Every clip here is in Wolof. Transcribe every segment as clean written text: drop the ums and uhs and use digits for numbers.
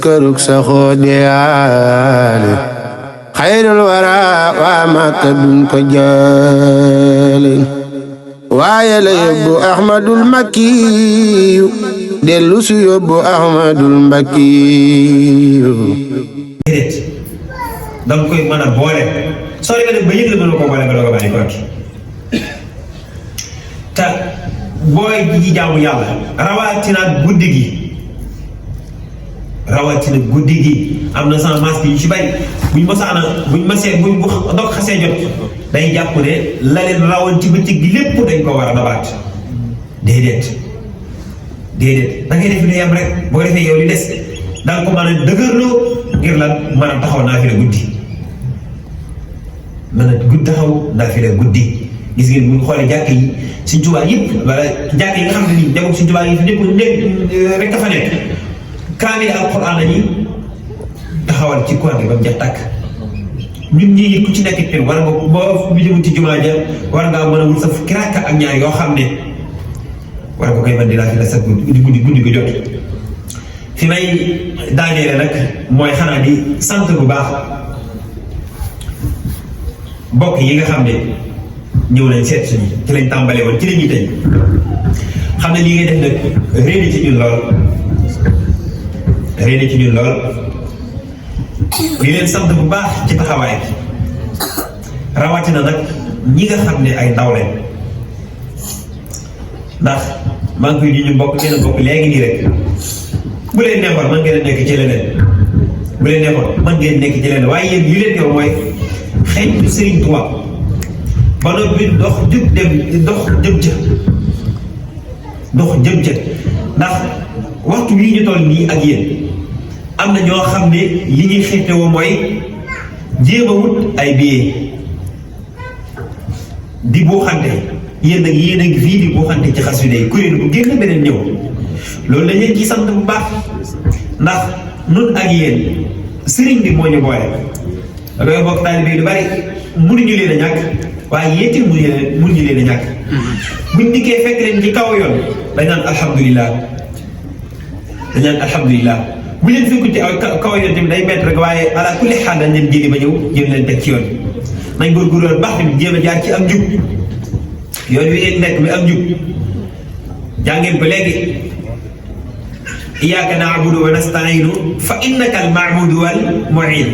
kërug saxoo diyaale xayrul wara waa Makka duñ ko jaale waaye la yóbbu Ahmadul Makkiyu dellu si yóbbu Ahmadul Mbakkiyu déedéet danga koy mën a boole soo demee nag ba yëg la mën a ko boole nga doog a bàyyi ko te booy ji jaamu yàlla rawatina guddi gi am na sans masque yu ci bari buñ dog xasee jot day jàpp ne la leen rawoon ci bëccëg gi lépp dañ ko war a dabaat déedéet da ngay def lu yem rek boo defee yow li des da nga ko mën a dëgërloo ngir lan mën a taxaw naa fi la guddi gis ngeen bu ñu xoolee jàkk yi Sëñ Tuubaa yëpp wala jàkk yi nga xam ne nii jamono Sëñ Tuubaa yi fi nekk rek dafa nekk kaamil alquran la ñuy taxawal ci koor gi ba mu jeex tàkk ñun ñii ku ci nekk kenn war nga boo jëmu ci jumaa ja war ngaa mën a wut sa fukki rakka ak ñaar yoo xam ne war nga koy mën di laaj la sa guddi ko jot fi may daaneele nag mooy xanaa di sant bu baax mbokk yi nga xam ne ñëw nañ seet suñu ci lañ tàmbalee woon ci la ñuy tëj xam ne lii ngay def nag réer ci ñun lool di leen sant bu baax ci taxawaay bi rawatina nag ñi nga xam ne ay ndaw lañ ndax maa ngi koy di ñu bokk ngeen a bokk léegi nii rek bu leen neexoon mën ngeen a nekk ci leneen waaye yéen li leen yow mooy xëy na Sëriñ Tuubaa ba noppi dox jëm ca ndax waxtu bii ñu toll nii ak yéen am na ñoo xam ne li ñuy xeetewoo mooy jéem a wut ay billets di buuxante yéen nag yéen a ngi fii di buuxante ci xasida yi kuréel bu génn beneen ñëw loolu dañ leen ci sant bu baax ndax nun ak yéen sëriñ bi moo ñu boole da koy bokk taalibe yi lu bari mënuñu leen a ñàkk waaye yéeti mënuñu leen a ñàkk buñ dikkee fekk leen ci kaw yoon dañ naan alhamdulilah bu leen fekku ci kaw yoon tamit day bett rek waaye ala kulli xaal dañ leen jëli ba ñëw jëm leen teg ci yoon nañ góorgóorlu baax tamit jéem a jaar ci am njub yoon wi ngeen nekk bi am njub jàngeen ko léegi iyyaka na'budu wa nasta'inu fa innaka al-ma'budu wal mu'in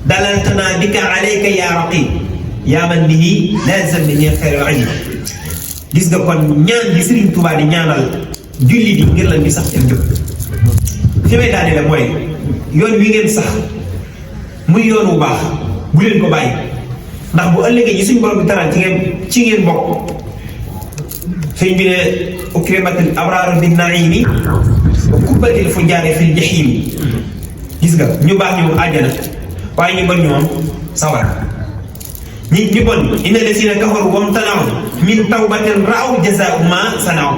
dalaltana bika alayka ya raqib yaa man bihi lazim min xayri ajib gis nga kon ñaan gi Sëriñ Tuubaa di ñaanal julli di ngir lan ñu sax ci njub fi may daane la mooy yoon wi ngeen sax muy yoon wu baax bu leen ko bàyyi ndax bu ëllëgee ñi suñu borom bi taral ci ngeen bokk sëñ bi ne ukrimatul abraaru bin naimi wa kubbatil fujjaari fil jahim gis nga ñu baax ñu moom àjjana waaye ñu bon ñu moom sawar ñu bon inna lasina kafaru wamtanaw min tawbatin raaw jazaa'u ma sanaw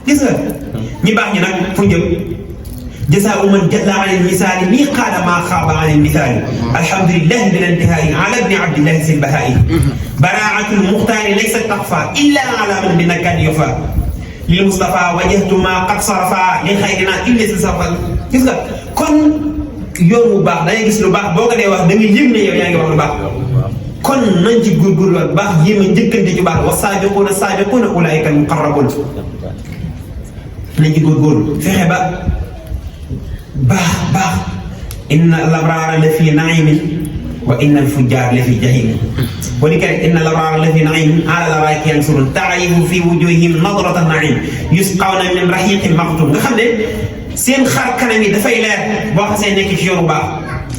gis nga ñi baax ñi nag fu jëm jazaa'u man jalla anil misaali nii qaala maa xaaba anil misaali alhamdulillahi bil intihaa'i ala ibni abdillahi sil bahaa'i baraatul muxtaari laysa taxfa illa ala man bi nakkaan yufa lil Mustafa wajjahtu maa qad sarafa li xayrina illa si safal gis nga kon yoon bu baax da ngay gis lu baax boo ko dee wax da ngay yëg ne yow yaa ngi wax lu baax kon nañ ci góorgóorlu bu baax jéem a njëkkante ci baax wa saabiquuna saabiquuna ulaa'ika al-muqarrabuun nañ ci góorgóorlu fexe ba baax inna al-abraara la fi na'iimin wa inna al-fujjaara la fi jahiim boo di rek inna al-abraara la fi na'iimin ala al-araa'iki yansuruun ta'rifu fi wujuuhihim nadrata an-na'iim yusqawna min rahiiqin makhtuum nga xam ne seen xar kanam yi dafay leer boo xasee nekk ci yoon bu baax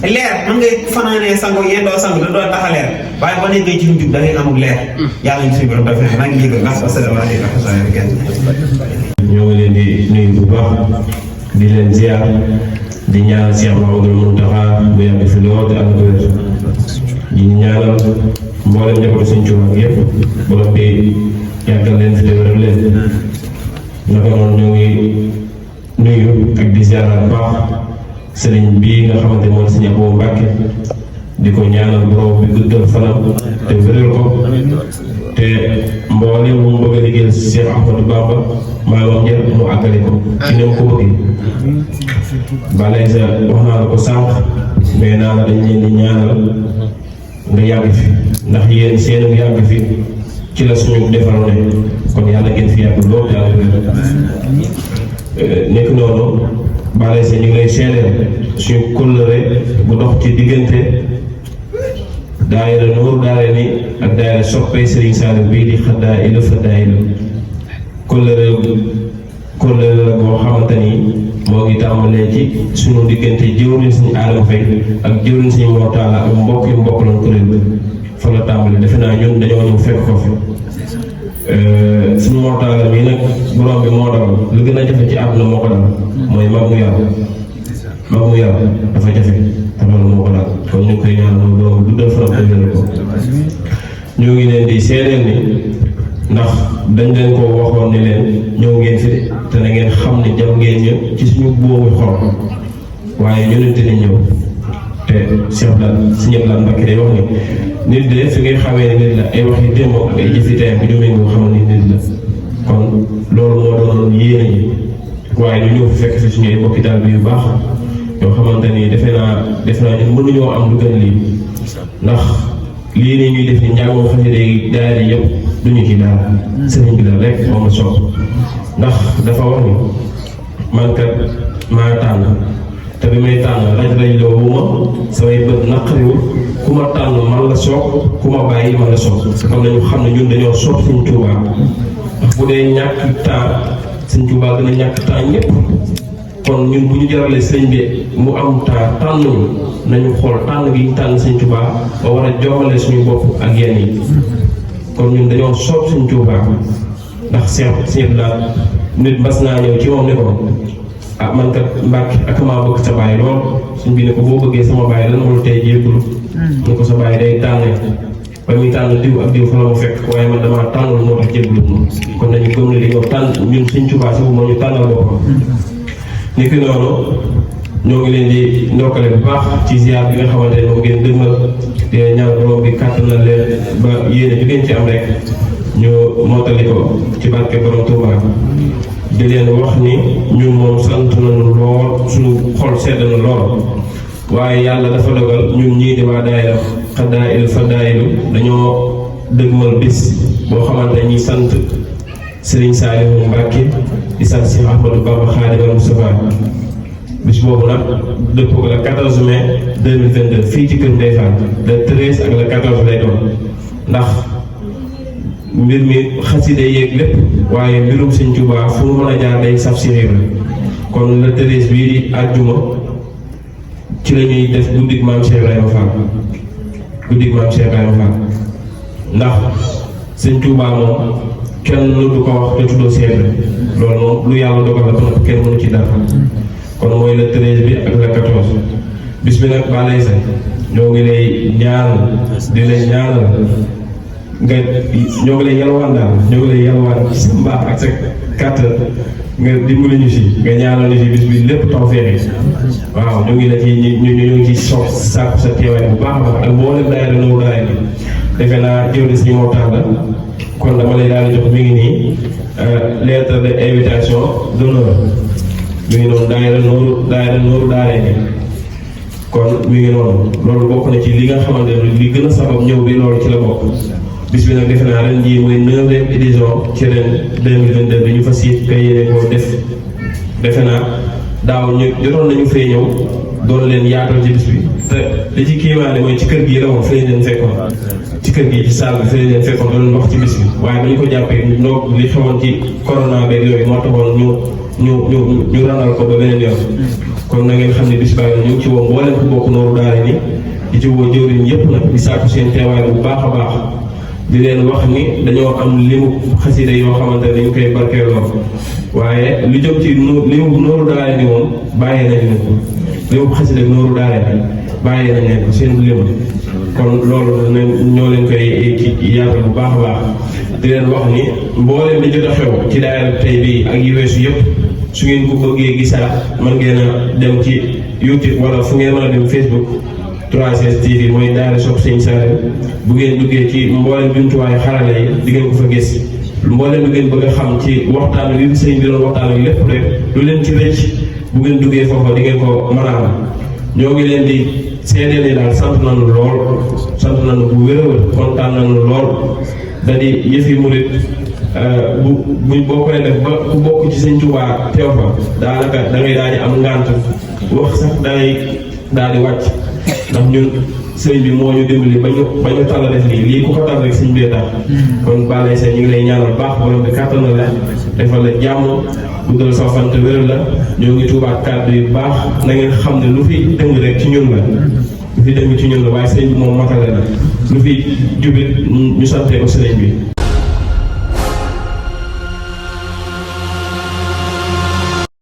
leer mën ngay fanaanee sango yéen doo sango da doon tax a leer waaye boo nekkee ci njub da ngay amul leer yàlla ñu suñu borom dafa maa ngi jégal nas asalaamaaleykum wa rahmatulah ñoo ngi leen di nuyu bu baax di leen ziar di ñaanal Cheikh Mahamadou Mountakha bu yàgg fi lool te am wér di ñaanal mboolem njabootu Sëñ Tuubaa yëpp borom bi yàggal leen fi te wéral leen naka noonu ñoo ngi nuyu ak di ziar bu baax sëriñ bii nga xamante moom Sëriñ Abo Mbàkke di ko ñaanal borom bi guddal fanam te wéral ko te mboolem mu bëgg a liggéeyal Cheikh Ahmadou Bamba maamam njër mu àggale ko ci ne mu ko bëggee. balay sa wax naa la ko sànq mais naa la dañ leen di ñaanal nga yàgg fi ndax yéen seenu yàgg fi ci la suñu defaru ne kon yàlla ngeen fi yàgg loolu yàlla nekk noonu balay sa ñu ngi lay seedeel suñu kóllëre bu dox ci diggante daayira Nuuru Daarayni ak daayira soppay Serigne Saliou bii di Xadaa'il Fadaa'il kóllëre la boo xamante ni moo ngi tàmbalee ci suñu diggante jëwriñ suñu Adama Faye ak jëwriñ suñu Mor Talla ak mbokk yu mbokk lañ kuréel bi fa la tàmbalee defe naa ñun dañoo ñëw fekk ko fi suñu Mor Talla mii nag borom bi moo dal lu gën a jafe ci àdduna moo ko dal mooy mag mu yar dafa jafe te loolu moo ko dal kon ñu ngi koy ñaanal borom bi duddal faram te wéral ko ñoo ngi leen di seedeel ni ndax dañ leen ko waxoon ni leen ñëw ngeen fi te na ngeen xam ne jam ngeen ñu ci suñu boobu xol waaye ñu nente ni ñëw te Cheikh Blan Sëñ Blan Mbacké day wax ni nit de fi ngay xamee ni nit la ay waxi démb ak ay jëfi tey bi ñu méngoo xam ni nit la kon loolu moo doon yéene yi waaye ñu ñëw fi fekk fi suñu ay mbokki daal bi yu baax yoo xamante ni defe naa ñun mënuñoo am lu gën lii ndax lii nii ñuy def ni njàngoo xasida yi daal yi yëpp duñu ci daal sëriñ bi la rek moom la soob ndax dafa wax ni man kat maa tànn te bi may tànn raj loo wu ma samay bët naqariwul ku ma tànn man la soob ku ma bàyyi man la soob kon nañu xam ne ñun dañoo soob Sëriñ Tuubaa ndax bu dee ñàkk temps Sëriñ Tuubaa gën a ñàkk temps ñëpp kon ñun bu ñu jaralee sëriñ bi mu am temps tànn nañu xool tànn gi ñu tànn Sëriñ Tuubaa ba war a joxale suñu bopp ak yenn yi kon ñun dañoo soob Sëriñ Tuubaa ndax Cheikh Blan nit mas naa ñëw ci moom ne ko ah man kat Mbàkke ak maa bëgg sa baay lool suñ bi ne ko boo bëggee sama baay lan moo tey jébbulu mu ko sa baay day tànne ba muy tànn diw ak diw fa la ma fekk waaye man damaa tànnul moo tax jébbulu moom kon nañu gëm ne li nga tànn ñun Sëriñ Tuubaa si moo ñu tànnal boppam ni ki noonu ñoo ngi leen di ndokkale bu baax ci ziar bi nga xamante ne moom ngeen dëgmal te ñaan borom bi kàttanal leen ba yéene ju ngeen ci am rek ñu mottali ko ci barke borom Tuubaa di leen wax ni ñun moom sant nañu lool suñu xol sedd na lool waaye yàlla dafa dogal ñun ñii di waa daayira Xadaa'il Fadaa'il dañoo dëgmal bis boo xamante ñi sant Serigne Saliou Mbacké di sant Cheikh Ahmadou Bamba Khadimul Moustapha bis boobu nag dëpp ko le 14 mai 2022 fii ci kër Ndeye Fall le 13 ak le 14 lay doon ndax mbir mi xasida yeeg lépp waaye mbirum Sëriñ Tuubaa fu mu mën a jaar day saf si xiir kon le 13 bii di àjjuma ci la ñuy def guddig maam Cheikh Ibrahima Fall ndax Sëriñ Tuubaa moom kenn du ko wax te tuddoo seet loolu moom lu yàlla dogal la ba kenn mënu ci dara kon mooy le 13 bi ak le 14 bis bi nag balay sa ñoo ngi lay ñaanal di lay ñaanal nga ñoo ngi lay yalwaan ci sa mbaax ak sa kàttan nga dimbali ñu si nga ñaanal ñu si bis bi lépp taw feexe waaw ñu ngi la ci ñu ngi ci soog sàkku sa teewaay bu baax a baax ak mboolem daayira Nuuru Daarayni defe naa jëw di suñu waxtaan la kon dama lay daal di jox mi ngi nii lettre de invitation d'honneur mi ngi noonu daayira Nuuru Daarayni kon mi ngi noonu loolu bokk na ci li nga xamante ne li gën a sabab ñëw bi loolu ci la bokk bis bi nag defe naa ren jii mooy 9e édition ci ren 2022 bi ñu fas yéene koo def defe naa daaw ñu jotoon nañu fee ñëw doon leen yaatal ci bis bi te li ci kiimaane mooy ci kër gii la woon fi lañ leen fekkoon ci kër gii ci salle bi fi lañ leen fekkoon doon wax ci bis bi waaye ba ñu ko jàppee ndoog li xewoon ci corona beeg yooyu moo taxoon ñu ranal ko ba beneen yoon kon na ngeen xam ne bis baa ñu ngi ci woo mboolem ku bokk Nuuru Daarayni di ci woo jëwriñ yëpp nag di sàkku seen teewaay bu baax a baax di leen wax ni dañoo am limu xasida yoo xamante ne dañu koy barkeeloo waaye lu jëm ci limu Nuuru Daarayni moom bàyyee nañ leen ko limu xasida Nuuru Daarayni bàyyee nañ leen ko seen lim kon loolu ñoo leen koy yaatal bu baax a baax di leen wax ni mbooleem li jot a xew ci daayira tey bii ak yu weesu yëpp su ngeen ko bëggee gisaat mën ngeen a dem ci YouTube wala fu ngeen mën a dem Facebook 3S TV mooy daara sopp sëñ Saliou bu ngeen duggee ci mboolem jumtuwaayu xarala yi di ngeen ko fa gis mboolem lu ngeen bëgg a xam ci waxtaan wi sëñ bi doon waxtaan wi lépp rek lu leen ci rëcc bu ngeen duggee foofa di ngeen ko mën a am ñoo ngi leen di seedeel ni daal sant nañu lool sant nañu bu wér-wér kontaan nañu lool da di yëfi murit buñ boo koy def ba ku bokk ci sëñ Tuubaa teew fa daanaka da ngay daal di am ngànt wax sax daal di wàcc ndax ñun sëñ bi moo ñu dimbali ba ñu tàll def lii ku ko tal rek sëñ bee tax kon balay seen ñu ngi lay ñaanal baax borom bi kàttanal la defal la jàmm guddal sa fan te wéral la ñoo ngi tuubaat kàddu yu baax na ngeen xam ne lu fi dëng rek ci ñun la lu fi dëng ci ñun la waaye sëñ bi moom matale na lu fi jubit ñu sante ko sëriñ bi